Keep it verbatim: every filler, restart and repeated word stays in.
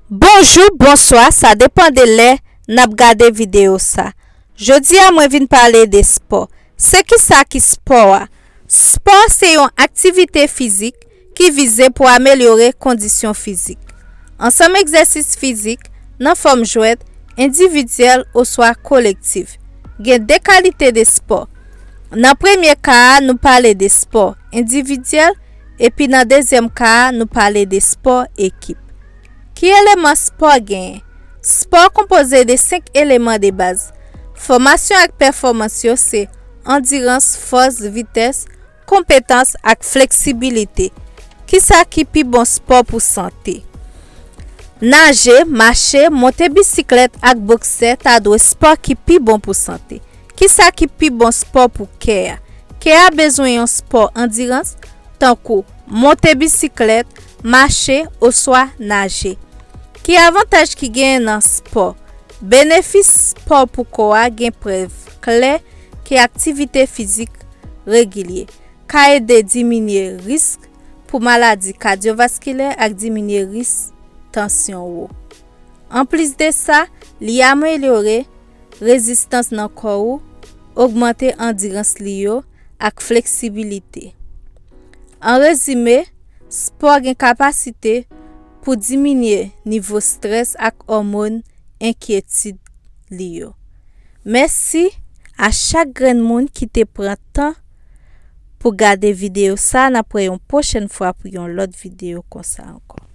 Bonjou, bonswa, sa depann de lè n ap gade videyo sa. Jodi a mwen vin pale de spò. Se kisa ki spò a? Spò se yon aktivite fizik ki vize pou amelyore kondisyon fizik. Ansanm egzèsis fizik nan fòm jwèt, endividyèl oswa kolektif. Gen de kalite de spò. Nan premye ka a, nou pale de spò endividyèl, epi nan dezyèm ka a, nou pale de spò ekip. Ki eleman spò genyen? Spò konpoze de senk eleman de baz. Fòmasyon ak pèfòmans yo se andirans, fòs, vitès, konpetans ak fleksibilite. Kisa ki pi bon spò pou sante? Naje, mache, monte bisiklèt ak bokse ta dwe spò ki pi bon pou sante. Kisa ki pi bon spò pou kè a? Kè a bezwen yon spò andirans, tankou monte bisiklèt, mache oswa naje. Ki avantaj ki genyen nan spò? Benefis spò pou kò a gen prèv klè ke aktivite fizik regilye ka ede diminye risk pou maladi kadyovaskilè ak diminye risk tansyon wo. Anplis de sa, li amelyore rezistans nan kò ou, ogmante andirans li yo ak fleksibilite. An rezime, spò gen kapasite pou diminye nivo strès ak òmòn enkyetid li yo. Mèsi a chak grenn moun ki te pran tan pou gade videyo sa. N ap wè yon pwochèn fwa pou yon lòt videyo konsa ankò.